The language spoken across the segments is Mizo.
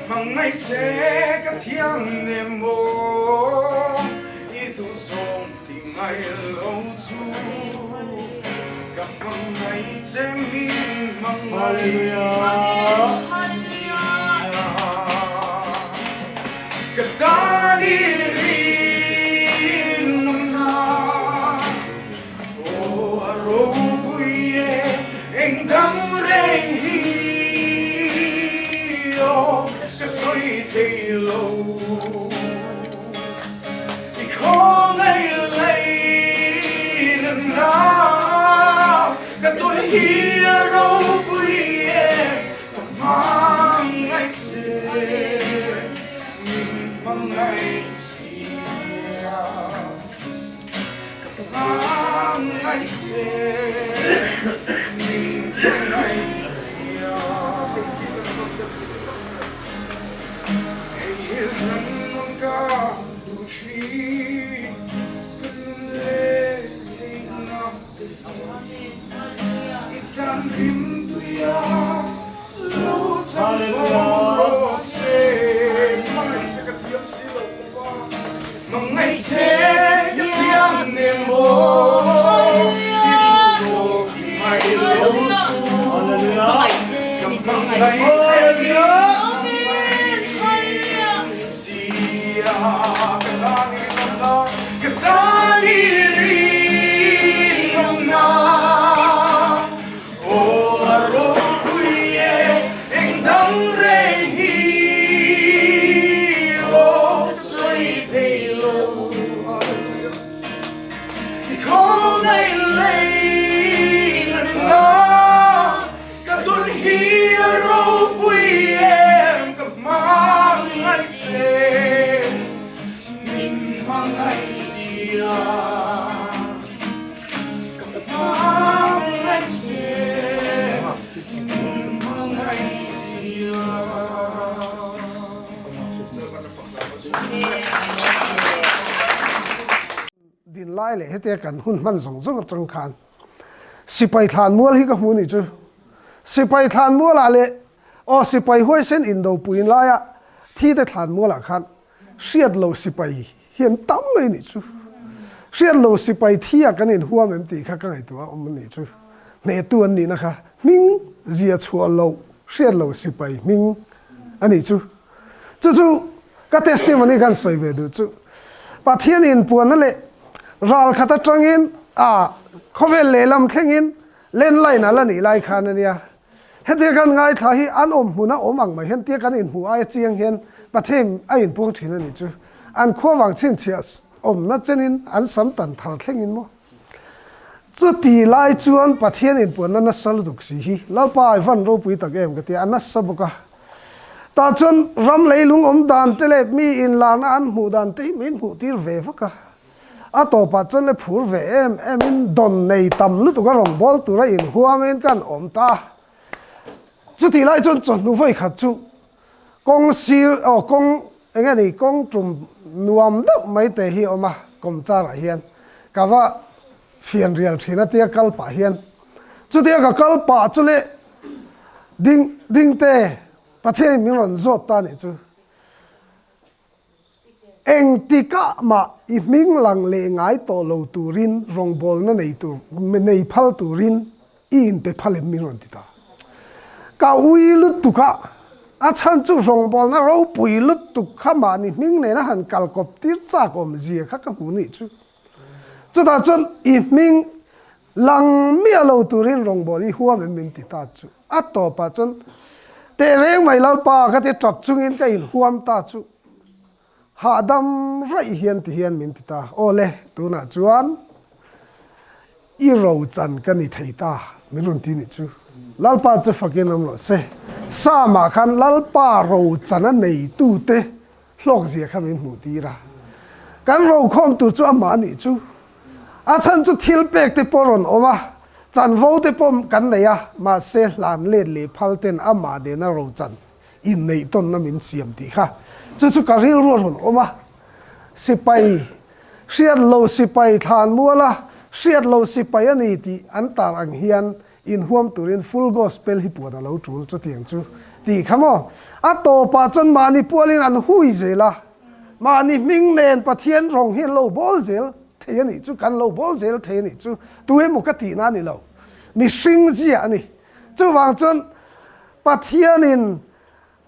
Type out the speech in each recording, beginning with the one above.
Hmangaih che ka thiam nem maw i duhzawng ti ngai lo chu ka hmangaih che min hmangaih sia ka tan i rinawm na. Aw a ropui e, eng dang reng hi aw ka sawi thei lo. I khawngaih lei lem na, ka tawn hi a ropui e, ka hmangaih che, min hmangaih sia. Hmangaih che ka thiam nem maw i duhzawk mai lo chu ka hmangaih che min sia ka tan i rinawmna ka tan i rinawmna Aw a ropui e, eng dang reng hi aw sawi thei lo. Hallelujah. I khawngaih lei nana ka dun hi a ropui em ka hmangaih che min hmangaih sia. Din lai leh hetia kan hun hman zawng zawng atang khan sipai thlan mual hi ka hmu nih chu. Sipai thlan mualah leh aw sipai huaisen indopuiin laia thite thlan mualah khan hriat lo sipai hian tam mai nih chu. Hriat lo sipai thi ah kan inhuam em tih kha ka ngaihtuah a awm anih chu. Hnehtu an nihna kha hming zia chhuah loh hriat lo sipai hming anih chu. Chu chu ka testimony khan sawi ve duh chu. Pathian inpuanna leh ral khat atangin a khawvel lehlam thlengin landline a la nih lai khan ania. Hetia kan ngaithla hi an awm hmun a awm ang mai hian tia kan inhmuh aia chiang hian Pathian a inpuang thin a nih chu. An khuavang chhinchhiah awmna chenin an sam tan thar thlengin maw? Chuti lai chuan Pathian inpuanna nasa lutuk si hi Lalpa i van ropui tak em ka ti a, a nasa bawk a. Tah chuan ram leilung awm dan te leh mi inlarna an hmuh dan te hi min hmuh tir ve vak a. A tawpah chuan le phur ve em em in dawn nei tam lutuk a rawngbâwl tura inhuamin kan awm ta. Chutih lai chuan chawhnu vawi khat chu kawng sir aw kawng eng nge ni kawng tum nuam deuh mai te hi a awm a kawmchar ah hian ka va fian rial thin a tia kal pah hian chutia ka kal pah chu le ding ding te Pathian in min rawn zawt ta nih chu. Engtikah mah i hming lang leh ngai tawh lo turin rawngbawlna nei tur nei phal turin i inpe phal em min rawn ti ta. Ka ui lutuk a, a chhan chu rawngbawlna ropui lutuk kha mahni hming nena han kal kawp tir chak awmzia kha ka hmu nih chu. Chutah chuan i hming lang miah lo turin rawngbâwl i huam em min ti ta chu. A tawpah chuan tehreng mai Lalpa ka ti tap chungin ka inhuam ta chu. Hahdam raih hian ti hian min ti ta. Aw le, tunah chuan i rochan ka ni thei ta min rawn ti nih chu. Lalpa chu fakin awm rawh se. Psalm-ah khan Lalpa rochan a neitute hlawkzia kha min hmuh tir a. Kan rokhawm tur chu amah a nih chu. A chhan chu thil pek te pawh rawn awm a, chanvo te pawh kan nei a, mahse hlan let leh phal ten amah nena rochan inneih tawnna min siam tih kha chu chu ka rilru a rawn awm a. Sipai hriat lo sipai thlan mual a, hriat lo sipai a ni tih an tar ang hian inhuam turin full gospel hi puan a lo tul chutiang chu tih kha maw? A tawpah chuan mahni pualin an hui zel a, mahni hming nen Pathian rawng hi an lo bawl zel thei a nih chu, kan lo bawl zel thei a nih chu, tu emaw ka tihna a ni lo, mihring zia a ni. Chuvang chuan Pathianin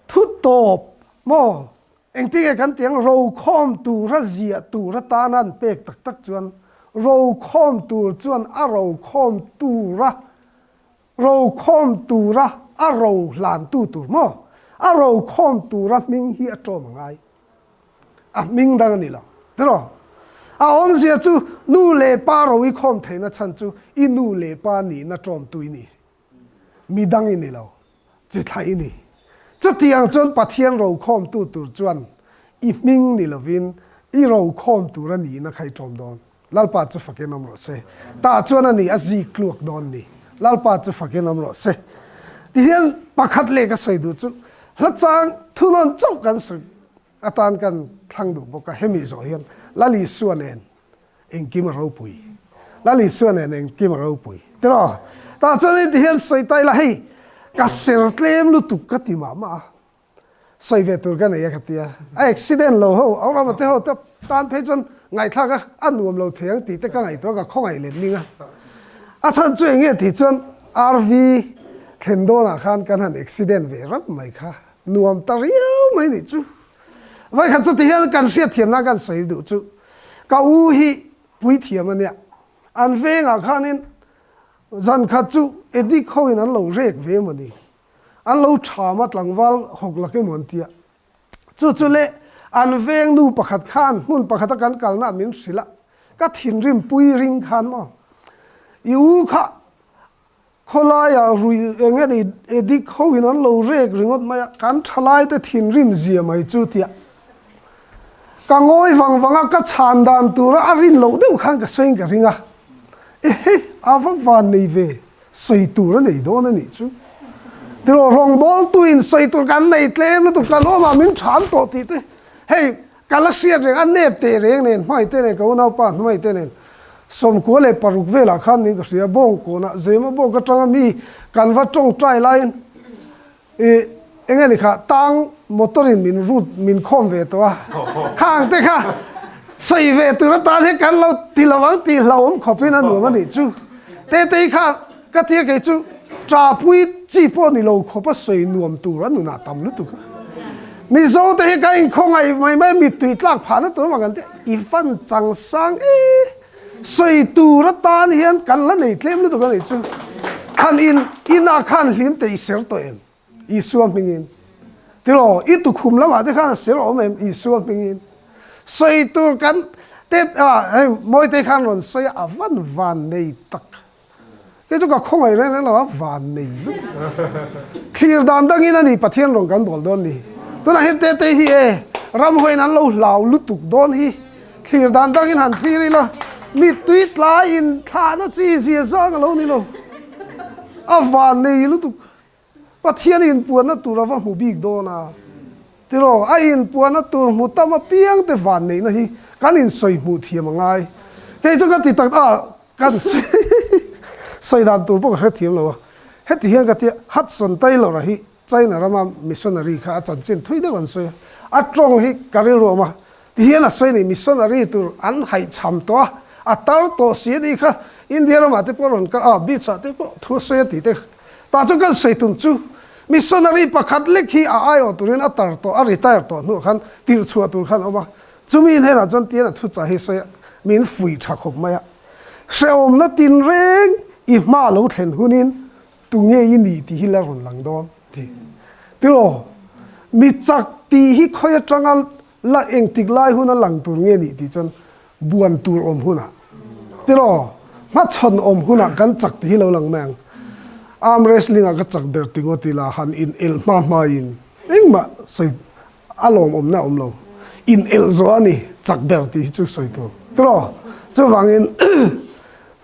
thu tawp maw Engtinge kan ti ang, rokhawm tura ziah tur atana an pek tak tak chuan rokhawm tur chuan a rokhawm tura rokhawm tura a ro hlantu tur maw? A rokhawm tura hming hi a ṭawm a ngai. A hming dang a ni lo. Tiraw? A awmzia chu nu leh pa ro i khawm theihna chhan chu i nu leh pa nihna ṭawmtu i ni. Mi dang i ni lo. Chi thla i ni. Chutiang chuan Pathian rokhawmtu tur chuan i hming ni lovin i rokhawm tur a nihna kha i ṭawm dawn. Lalpa chu fakin awm rawh se. Tah chuan a ni a zik tluak dawn ni. Lalpa chu fakin awm rawh se. Tihian pakhat leh ka sawi duh chu hla chang thunawn chauh kan sawi atan kan thlang duh bawk a, hemi zawh hian Lal Isua nen Engkim a ropui. Lal Isua nen engkim a ropui. Tiraw? Tah chuan hei ti hian sawi ta ila hei ka ser tlem lutuk ka ti mah mah a. Sawi ve tur ka nei a ka ti a. A accident lo ho, au rama te ho te tan phei chuan ngaihthlak a a nuam lo thei ang tih te ka ngaihtuah ka khawngaih let ning a. A chhan chu eng nge tih chuan RV thlen dawnah khan kan han accident ve rap mai kha nuam ta riau mai nih chu. Vawikhat chu ti hian kan hriatthiamna kan sawi duh chu ka u hi puithiam a nia, an vengah khanin zan khat chu Edik hoin an lo rek ve emaw ni, an lo tham a tlangval hawk lak emaw an tia. Chu chu le an veng nu pakhat khan hmun pakhata kan kalna min hrilh a, ka thinrim pui ring khan maw i u kha Khawlaiah rui eng nge ni edik ho in an lo rek ringawt mai a, kan thalaite thinrim zia mai chu tia ka ngawi vang vang a, ka chhan dan tura a rin loh deuh khan ka sawiin ka ring a, ehe a va van nei ve, sawi tur a nei dawn a nih chu. Tiraw rawngbawltu in sawi tur kan nei tlem lutuk kan awmah min chhan tawh tih te hei Ka la hriat reng a, nep teh reng nen, hmai te nen, ka unaupa hmai te nen, 96 velah khan niin ka hria, Bawngkawnah Zema bawk atanga mi kan va tawngtai laiin ih eng nge ni kha tang motor in min rut min khawm ve tawh a, khang te kha sawi ve tur atan hian kan lo ti lo ang tih hlauhawm khawpin a nuam a nih chu. Tetei kha Ka tia kei chu ṭapui chi pawh ni lo khawp a sawi nuam tur a nunah tam lutuk a. Mizo te hi ka inkhawngaih mai mai a mittui tlak phahna tur mah kan tia i fan chang sang e sawi tur atan hian kan la nei tlem lutuk a nih chu. Han in inah khan hlim te i ser tawh em? Isua hmingin. Tiraw, i tukhum lamah te khan a ser awm em Isua hmingin? Sawi tur kan te ah hei Mawitei khan rawn sawi a, a van van nei tak. Kei chu ka khawngaih reng reng lo a van nei lutuk. Thlir dan dangin a ni Pathian rawn kan bawl dawn ni. Tunah hian Tetei hi e ramhuaiin an lo hlau lutuk dawn hi. Thlir dan dangin han thlir ila mittui tlaiin thlahna chi zia zang a lo ni lo. A van nei lutuk. Pathian inpuanna tur a va hmu bik dawn a, tiraw? A inpuanna tur hmu tam apiang te vanneihna hi kan insawi hmuh thiam a ngai. Kei chu ka ti tak a, kan sawi dan tur pawh ka hre thiam lo a. Heti hian ka ti a, Hudson Taylor-a hi China rama missionary kha a chanchin thui deuh an sawi a, a tawng hi ka rilru awm a, ti hian a sawi a ni, missionary tur an haihchham tawh a, a tar tawh si a nih kha, India ramah te pawh rawn kal a, beach ah te pawh thu a sawi a tih te Tah chuan kan sawi tum chu missionary pakhat lek hi a aiawh turin a tar tawh, a retire tawh hnuah khan tirh chhuah tur khan a awm a. Chumi hnenah chuan tian a thuchah hi sawi a, min fuih tha khawp mai a. Hrehawmna tinreng i hma lo thlen hunin tu nge i nih tih hi la rawn lang dawn ti. Tiraw, mi chak tih hi khawi atanga la engtik lai huna lang tur nge nih tih chuan buan tur awm hunah tiraw hmachhawn awm hunah kan chak tih hi lo lang mai ang. Arm wrestling ah ka chak ber ti ngawt ila han in elh hma hma in engmah sawi a lawm awmna a awm lo. In elh zawh a ni chak ber tih hi chu sawi tur tiraw. Chuvangin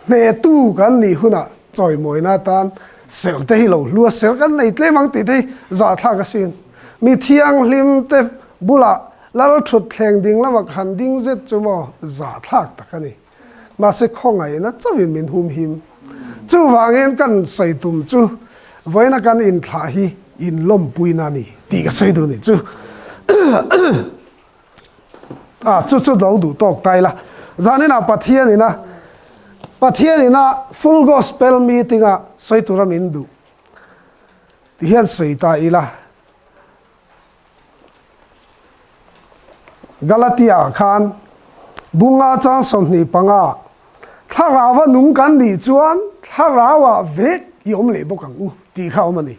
hnehtu kan nih hunah chawimawina atan ser te hi lo hlua ser kan nei tlem ang tih te hi zahthlak asin. Mi thianghlim te bulah Lal thutthleng ding lamah ka han ding zet chu maw zahthlak tak a ni. Mahse khawngaihna chauhin min hum him. Chuvangin kan sawi tum chu vawiina kan inthlah hi inlawmpuina a ni tih ka sawi duh ni chu. A chu chu lo duh tawk ta ila. Zaninah Pathian ina Pathian ina Full Gospel Meeting a sawi tura min duh ti hian sawi ta ila. Galatia khan bunga chang 25 Thlarau a nung kan nih chuan thlarau ah vek i awm leh bawk ang u tih kha a awm a ni.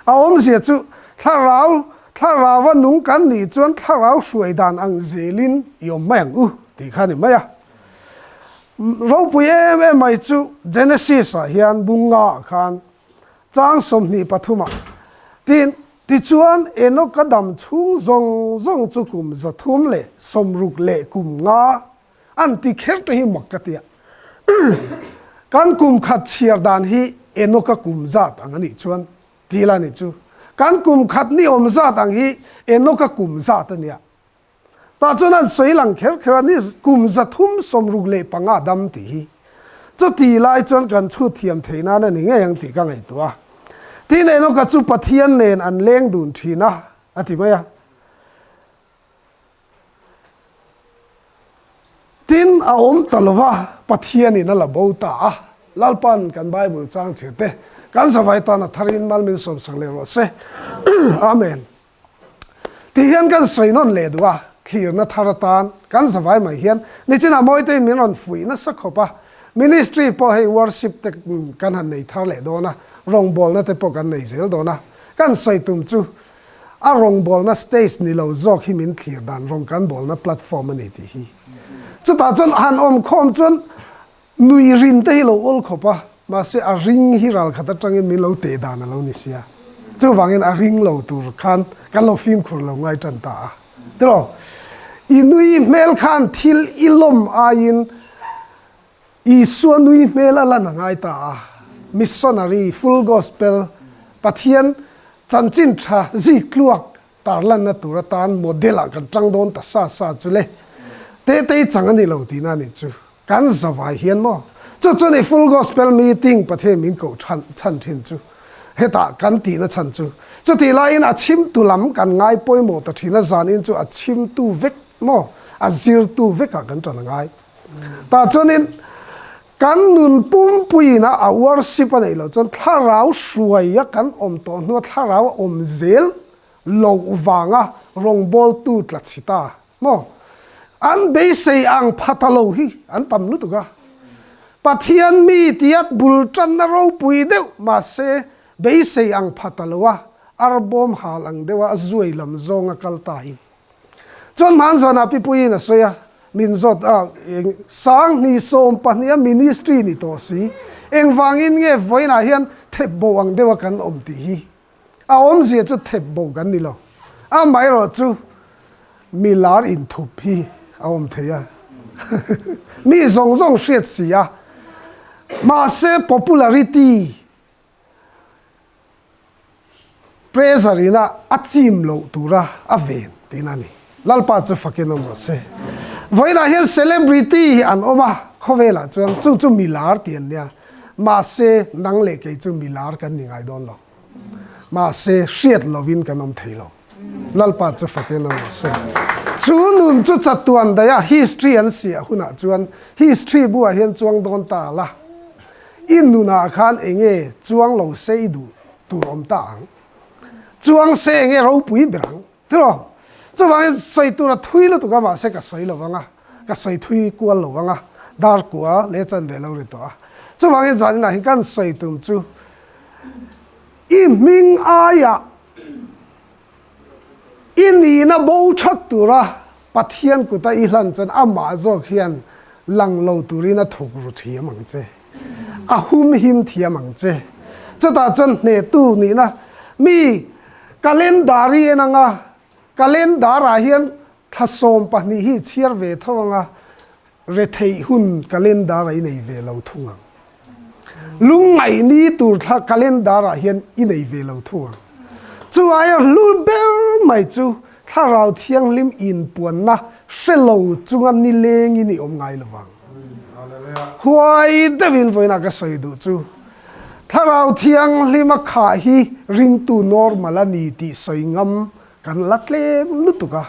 A awmzia chu thlarau thlarau a nung kan nih chuan thlarau hruai dan ang zelin i awm mai ang u tih kha a ni mai a. Ropui em em mai chu Genesis ah hian bunga ah khan chang 23 ah tin Tichuan, Enoka dam chhung zawng zawng chu kum 360 leh kum nga an ti kher te hi mak ka ti a. Kan kum khat chhiar dan hi Enoka kum zat ang a nih chuan ti la ni chu. Kan kum khat ni awm zat ang hi Enoka kum zat a nia. Tah chuan an sawi lang kher kher a, ni kum 365 dam tih hi. Chuti lai chuan kan chhut thiam thei nan a ni ngei ang tih ka ngaihtuah a. Tin Enoka chu Pathian nen an leng dun thin a, a ti mai a. Tin a awm ta lo va, Pathianin a la bo ta a. Lalpan kan Bible chang chhe te kan zavai tan a tharin mal min sawmsak leh rawh se. Amen. Tih hian kan sawi nawn leh duh a, thlirna thar atan kan zavai mai hian nichinah Mawitei min rawn fuih nasa khawp a, ministry pawh hei worship te kan han nei thar leh dawn a, rawngbawlna te pawh kan nei zel dawn a, kan sawi tum chu a rawngbawlna stage ni lo zawk hi min thlir dan rawng kan bawlna platform a ni tih hi. Chutah chuan han awmkhawm chuan Nui rin te hi lo awl khawp a, mahse a ring hi ral khat atangin min lo teh dan a lo ni sia. Chuvangin a ring lo tur khan kan lo fimkhur lo ngai tan ta a. Tiraw? I nui hmel khan thil i lawm aiin Isua nui hmel a lan a ngai ta a. Missionary, Full Gospel, Pathian chanchin tha ziktluak tarlanna tur atan model ah kan tang dawn ta sa sa chu le. Tetei chang a ni lo tihna a nih chu. Kan zavai hian maw? Chu chu ni Full Gospel Meeting Pathian min koh chhan chhan thin chu. Hetah kan tihna chhan chu. Chutih laiin a chhimtu lam kan ngai pawimawh ta thin a, zanin chu a chhimtu vek maw? A zirtu vekah kan tan a ngai. Tah chuanin kan nun pumpuiin a a worship a neih loh chuan thlarau hruaia kan awm tawh hnua thlarau a awm zel loh vanga rawngbawltu tla chhi ta maw? An beisei ang pha ta lo hi an tam lutuk a. Pathian mi tia bul tanna ropui deuh mahse beisei ang pha ta lo a. Arbawm hal ang deuha a zuai lam zawnga kal ta hi. Chuan hmanzanah Pi Puiin a sawi a, min zawt a, eng 20 pahniha ministry ni tawh si, engvangin nge vawiinah hian thep bo ang deuha kan awm tih hi. A awmzia chu thep bo kan ni lo, amaherawhchu mi lar inthup hi a awm thei a, mi zawng zawng hriat si a, mahse popularity Pressure ina a chim loh tura a ven tihna a ni. Lalpa chu fakin awm rawh se. Vawiinah hian celebrity hi an awm a, khawvelah chuan chu chu milar tih an nia. Mahse, nang leh kei chu milar kan ni ngai dawn lo. Mahse, hriat lovin kan awm thei lo. Lalpa chu fakin awm rawh se. Chu nun chu chatuan daih a, history an siah hunah chuan history buah hian chuang dawn ta la. I nunah khan enge chuang lo se i duh tur awm ta ang? Chuang se enge ropui ber ang? Tiraw? Chuvangin sawi tur a thui lutuk a, mahse ka sawi lo vang a, ka sawi thui kual lo vang a, dar kua leh chan ve lo ri tawh a. Chuvangin zaninah hian kan sawi tum chu i hming aiah I nihna bo that tura Pathian kuta i hlan chuan amah zawk hian lang lo turin a thuk ru thiam ang che, a humhim thiam ang che. Chutah chuan hnehtu nihna mi calendar i en ang a, calendar-ah hian thla 12 hi i chhiar ve tho ang a, Retheih hun calendar ah i nei ve lo thung ang. Lungngaih ni tur thla calendar ah hian i nei ve lo thung ang. Chu aia hlu ber mai chu Thlarau Thianghlim inpuanna hre lo chunga nilengin i awm ngai lo vang. Huai deuhin vawiinah ka sawi duh chu Thlarau Thianghlim a khah hi ringtu normal a ni tih sawi ngam Kan la tlem lutuk a.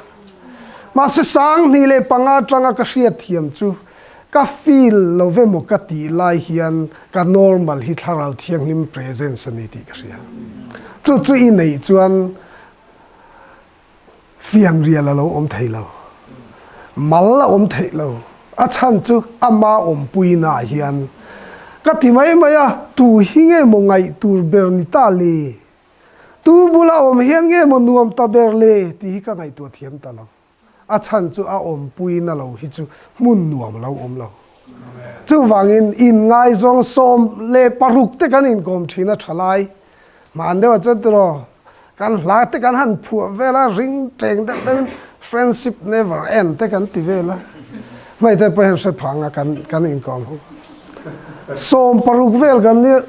Mahse 2005 atanga ka hriatthiam chu ka feel lo ve maw ka tih lai hian ka normal hi Thlarau Thianghlim presence a ni tih ka hria. Chu chu i neih chuan fianrial a lo awm thei lo. Mal a awm theih lo. A chhan chu ama awmpuinaah hian ka ti mai mai a, tu hi nge maw ngaih tur ber ni ta le? Tu bula awm hian nge maw nuam ta ber le tih hi ka ngaihtuah thiam ta lo. A chhan chu a awmpuina lo hi chu hmun nuam lo awm lo. Chuvangin inngaizawng 16 te kan inkawm thin a tha lai. Hman deuhah chuan tiraw kan hla te kan han phuah vel a, ring teng deuh deuhin friendship never end te kan ti vel a. Hmei te pawh hian hre phang a kan kan inkawm ho. 60 vel kan nia.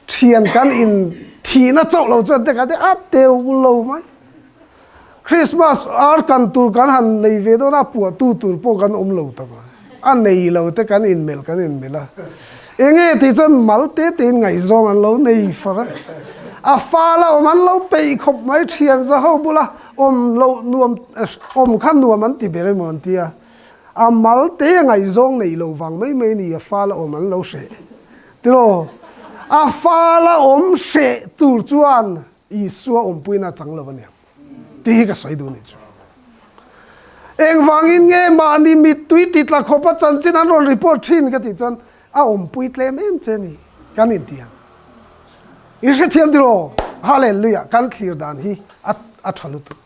Thian kan in thihna chauh lo chuan te kan ti a teu lo mai. Christmas ar kan tur kan han nei ve dawn a, puahtu tur pawh kan awm lo ta mai. A nei lo te kan in melh kan in melh a. Enge tih chuan mal te te in ngaihzawng an lo nei far a. A fal a awm an lo peih khawp mai thian za ho bula awm loh nuam awm kha nuam an ti ber emaw an tia. A mal te a ngaihzawng nei lo vang mai mai ni a fal a awm an lo hreh. Tiraw? A fala awm hreh tur chuan Isua awmpuina a chang lo a nia tih hi ka sawi duh nih chu. Engvangin nge mahni mittui titla khawpa chanchin an rawn report thin ka tih chuan a awmpui tlem em che ni kan inti ang. I hrethiam tiraw? Hallelujah! Kan thlir dan hi a tha lutuk.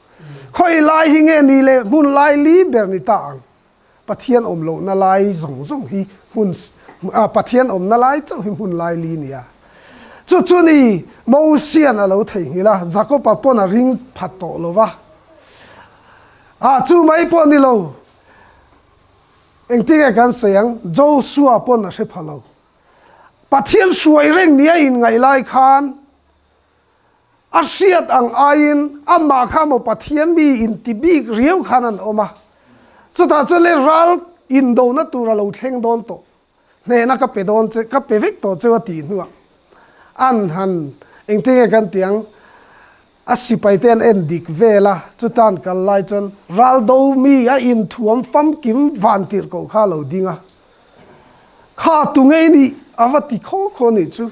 Khawi lai hi nge ni le hmun lai li ber ni ta ang? Pathian awm lohna lai zawng zawng hi hmun Pathian awmna lai chauh hi hmun lai li nia. Chu chu ni Mosian a lo theihnghilh a, Jakoba pawn a ring phat tawh lo va. Ah, chu mai pawh ni lo. Engtinge kan sawi ang? Joshua pawn a hre pha lo. Pathian hruai reng nia inngaih lai khan A hriat ang aiin amah kha maw Pathian mi inti bik riau khan an awm a, chutah chuan le ral indona tur a lo thleng dawn tawh, hnehna ka pe dawn che, ka pe vek tawh cheu a tih hnuah an han engtin nge kan tih ang, a sipai te an en dik vel a, chuta an kal lai chuan ral do mi a inthuam famkim van tirh koh kha a lo ding a, kha tu ngei nih a va ti khaw khaw nih chu.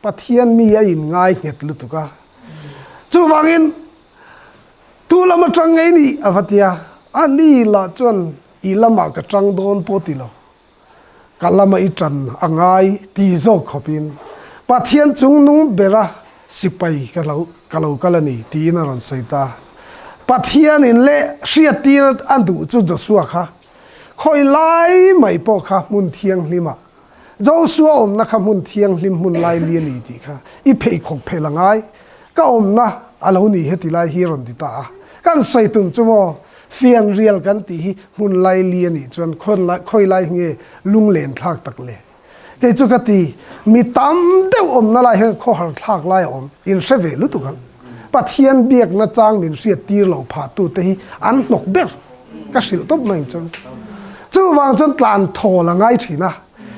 Pathian mi a inngai nghet lutuk a, chuvangin tu lam atang ngei nih a va ti a, a ni lah chuan i lamah ka tang dawn pawh ti lo, ka lama i tan a ngai ti zawk khawpin Pathian chungnung bera sipai ka lo. Ka lo kal a ni, tiin a rawn sawi ta. Pathianin leh hriattir a duh chu Joshua kha khawi lai mai pawh kha hmun thianghlimah, Joshua awmna kha hmun thianghlim hmun lai li a ni tih kha i pheikhawk phelh a ngai, ka awmna a lo ni heti lai hi a rawn ti ta a. Kan sawi tum chu maw, fianrial kan tih hi hmun lai li a nih chuan khawi lai hi nge lunglen thlak tak le? Kei chu ka ti, mi tam deuh awmna lai hian khawhar thlak lai a awm, in hre ve lutuk ang. Pathian biakna chang min hriat tir lo phah tu te hi an hnawk ber, ka hrilh tawp mai ang chuan. Chuvang chuan tlan thawl a ngai thin a,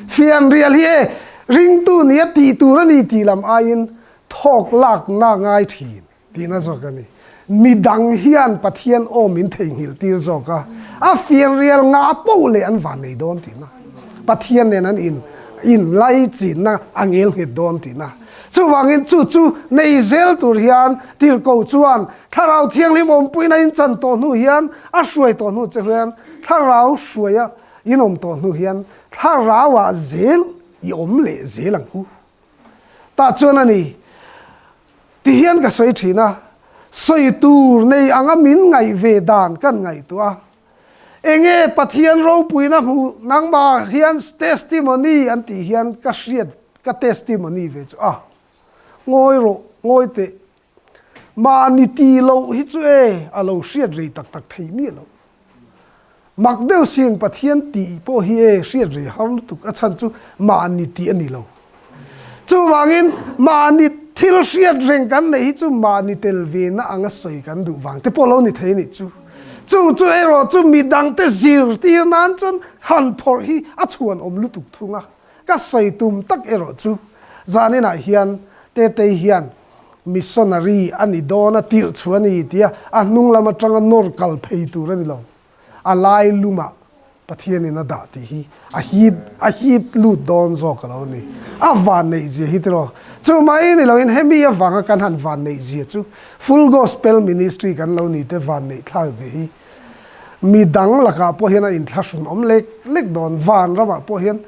fianrial hi e ringtu nia tih tur a ni tih lam aiin thawk lakna ngai thin. Tihna zawk a ni. Mi dang hian Pathian aw min theihnghilh tir zawk a, a fianrial ngah poh leh an van nei dawn tihna. Pathian nen an in inlaichinna a ngel nghet dawn tihna. Chuvangin chu chu nei zel tur hian Tirhkoh chuan Thlarau Thianghlim awmpuina in chan tawh hnu hian, a hruai tawh hnu che hian, Thlarau hruaia in awm tawh hnu hian Thlarauah zel i awm leh zel ang u. Tah chuan a ni. Ti hian ka sawi thin a, sawi tur nei anga min ngaih ve dan kan ngaihtuah a. Enge Pathian ropuina hmuh nangmah hian testimony an tih hian ka hriat ka testimony ve chu a. Ngawi rawh, ngawi teh. Mahni tih loh hi chu e a lo hriat rei tak tak thei miah loh. Mak deuh sin Pathian tih pawh hi e hriat rei har lutuk a chhan chu mahni tih a ni lo. Chuvangin mahni thil hriat reng kan neih hi chu mahni tel ve na anga sawi kan duh vang te pawh lo ni thei a nih chu. Chu chu erawh chu midangte zirtir nan chuan han phawrh hi a chhuan awm lutuk thung a. Ka sawi tum tak erawh chu zaninah hian Tetei hian Missionary a ni dawn a tirh chu a ni tia a hnung lam atanga nawr kal phei tur a ni lo. A lai lumah Pathianin a dah tih hi a hip a hip lut dawn zawk a lo ni. A vanneih zia hi tiraw. Chu mai ni loin hemi avanga kan han vanneih zia chu Full Gospel Ministry kan lo ni te vanneih thlak zia hi mi dang lakah pawh hian a inthlahrun awm lek lek dawn. Van ramah pawh hian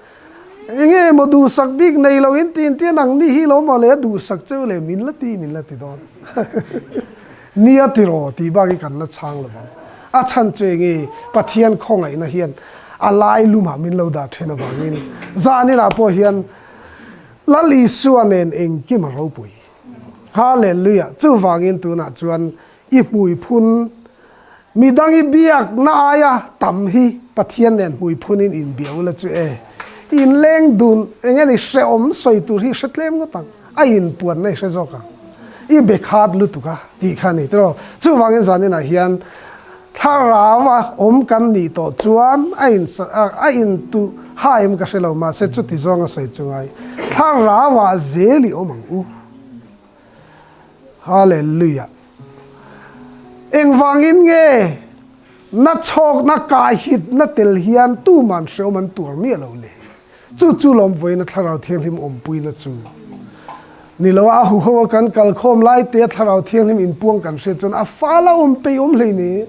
Enge maw duhsak bik nei lo in tin tin ang ni hi lo maw le a duhsak cheu le min la ti min la ti dawn. Nia tiraw tih bak hi kan la chhang lo vang. A chhan chu enge Pathian khawngaihna hian a lai lumah min lo dah then avangin zaninah pawh hian Lal Isua nen engkim a ropui. Hallelujah! Chuvangin tunah chuan I hmui phun, midang i biakna aia tam hi Pathian nen hmui phunin inbia ula chu e. Inleng dun eng nge ni hrehawm sawi tur hi hre tlem ngawt ang, a inpuanna i hre zawk ang. I be khat lutuk a tih kha a ni tiraw. Chuvangin zaninah hian thlarau a awm kan nih tawh chuan a in a intu ha em ka hre lo mahse chuti zawng a sawi chu ngai thlarauah zel i awm ang u. Hallelujah! Engvangin nge na chhawkna kaihitna tel hian tuman hreawm an tuar miah lo le? Chu chu lawm vawiina Thlarau Thianghlim awmpuina chu ni lo a, a huho a kan kalkhawm lai te a Thlarau Thianghlim inpuang kan hriat chuan a fal a awm peih awm hlei ni.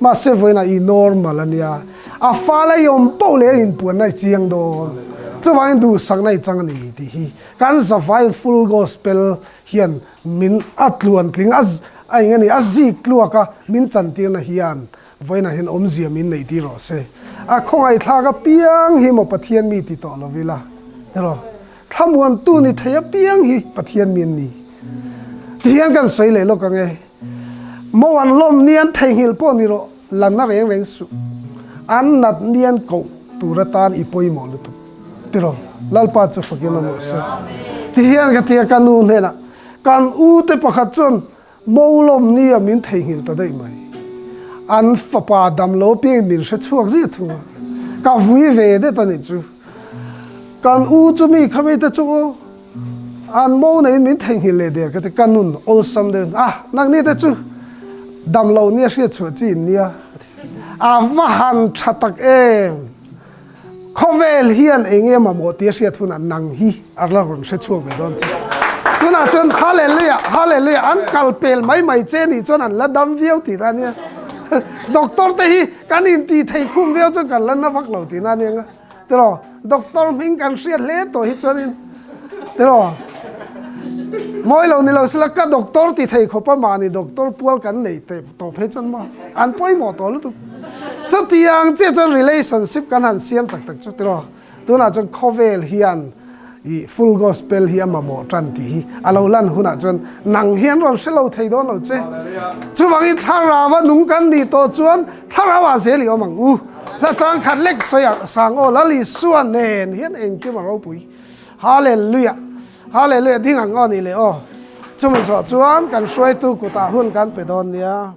Mahse vawiinah i normal a nia, a fal a i awm poh leh a inpuanna i chiang dawn. Chuvangin duhsakna i chang a ni tih hi Kan zavaiin full gospel hian min a tluantling a a eng a ni a zik tluak a min chantirna hian vawiinah hian awmzia min neih tir rawh se. A khawngaihthlak apiang hi maw Pathian mi ti tawh lo ila tiraw thlamuantu ni thei apiang hi Pathian mi an ni ti hian kan sawi leh lawk ang e. Mo an lawm ni an theihnghilh pawh ni rawh, la na reng reng suh. An nat ni an koh tur atan i pawimawh lutuk. Tiraw, Lalpa chu fakin awm rawh se. Ti hian ka ti a, ka nu hnenah, Kan u te pakhat chuan mo lawm ni a min theihnghilh ta daih mai. An fapa dam lo piangin min hre chhuak ziah thung a, ka vui ve det a nih chu. Kan u chu mi kha mi te chu aw. An mo neiin min theihnghilh leh der ka ti, ka nun awlsam deuhin, ah nangni te chu dam lo nia hriat chhuah chi in nia a ti. A va han tha tak em! Khawvel hian eng nge mamawh tia hriat hunah nang hi a la rawn hre chhuak ve dawn che. Tunah chuan Hallelujah, Hallelujah an kal pel mai mai che nih chuan an la dam viau tihna a nia. Doctor te hi kan intih thei khum viau chuan kan la na vak lo tihna a nia nga. Tiraw, doctor hming kan hriat hle tawh hi chuanin tiraw. Mawi lo ni lo sela ka doctor ti thei khawp a mahni doctor pual kan nei teh tawh phei chuan maw an pawimawh tawh lutuk. Chutiang chiah chuan relationship kan han siam tak tak chu tiraw tunah chuan khawvel hian ih full gospel hi a mamawh tan tih hi a lo lan hunah chuan nang hian rawn hre lo thei dawn lo che. Chuvangin thlarau a nung kan nih tawh chuan thlarau ah zel i awm ang u. Hla chang khat lek sawi ah sang aw Lal Isua nen hian engkim a ropui. Hallelujah! Hallelujah! Ding ang aw nih leh aw. Chumi zawh chuan kan hruaitu kutah hun kan pe dawn nia.